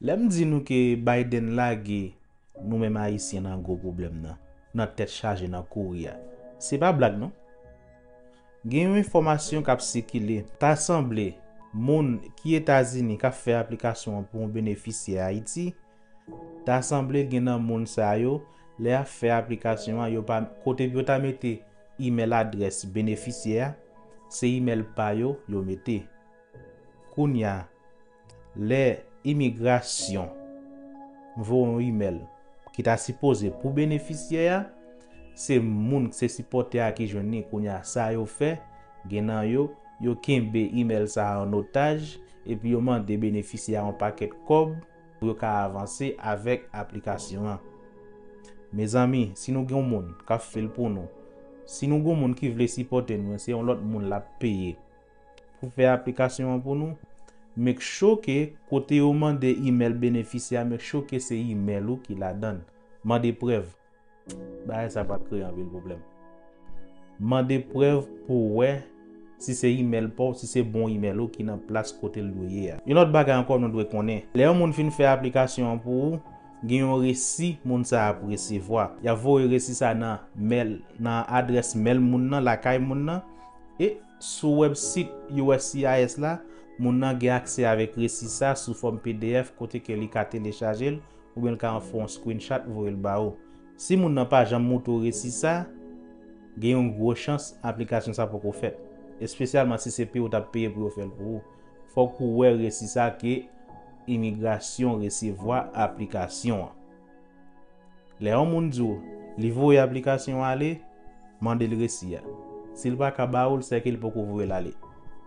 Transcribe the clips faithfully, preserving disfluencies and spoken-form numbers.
Lè m di nou ke Biden lage nou menm Ayisyen nan gwo pwoblèm nan, nan tèt chaje, nan kouri a, se pa blag non. Gen yon enfòmasyon k ap sikile. Ta sanble moun ki Etazini k ap fè aplikasyon an pou yon benefisyè Ayiti, ta sanble gen nan moun sa yo, lè y ap fè aplikasyon an, yo pa, kote yo ta mete imèl adrès benefisyè a, se imèl pa yo yo mete. Kounye a, lè imigrasyon voye yon imèl ki ta sipoze pou benefisyè a, se moun, se sipòtè a ki jwenn li. Kounye a, sa yo fè, gen nan yo, yo kenbe imèl sa a an otaj, epi yo mande benefisyè a yon pakèt kòb pou yo ka avanse avèk aplikasyon an. Mezanmi, si nou gen yon moun k ap fè l pou nou, si nou gen yon moun ki vle sipòte nou, se yon lòt moun l ap peye pou fè aplikasyon an pou nou, make sure ke kote yo mande imèl benefisyè a, make sure ke se imèl ou ki ladan l. Mande prèv. Bagay sa pral kreye anpil pwoblèm. Mande prèv pou w wè si se imèl pa w, si se bon imèl ou ki nan plas kote l dwe ye a. Yon lòt bagay ankò nou dwe konnen. Lè yon moun fin fè aplikasyon an pou ou, gen yon resi moun sa a ap resevwa. Y ap voye resi sa nan mèl, nan adrès mèl moun nan, lakay moun nan. E sou wèbsit U S C I S la, moun nan gen aksè avèk resi sa sou fòm P D F kote ke li ka telechaje l oubyen l ka fè yon screenshot voye l ba ou. Si moun nan pa janm montre w resi sa, gen yon gwo chans aplikasyon sa poko fèt. Espesyalman si se peye w t ap peye pou yo fè l pou ou. Fòk ou wè resi sa ke imigrasyon resevwa aplikasyon an. Lè yon moun di w li voye aplikasyon an ale, mande l resi a. Si l pa ka ba ou l, sèke l poko voye l ale.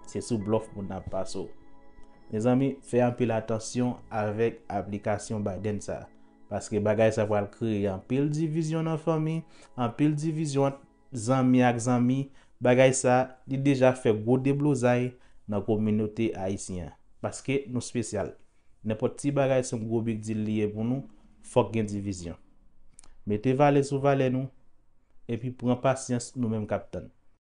Se sou blòf moun nan ap pase w. Mezanmi, fè anpil atansyon avèk aplikasyon Biden sa a. Paske bagay sa pral kreye anpil divizyon nan fanmi, anpil divizyon ant zanmi ak zanmi. Bagay sa, li deja fè gwo deblozay nan kominote ayisyen an. Paske nou espesyal. Nenpòt ti bagay se yon gwo big deal li ye pou nou, fòk gen divizyon. Mete valè sou valè nou, epi pran pasyans nou menm k ap tann.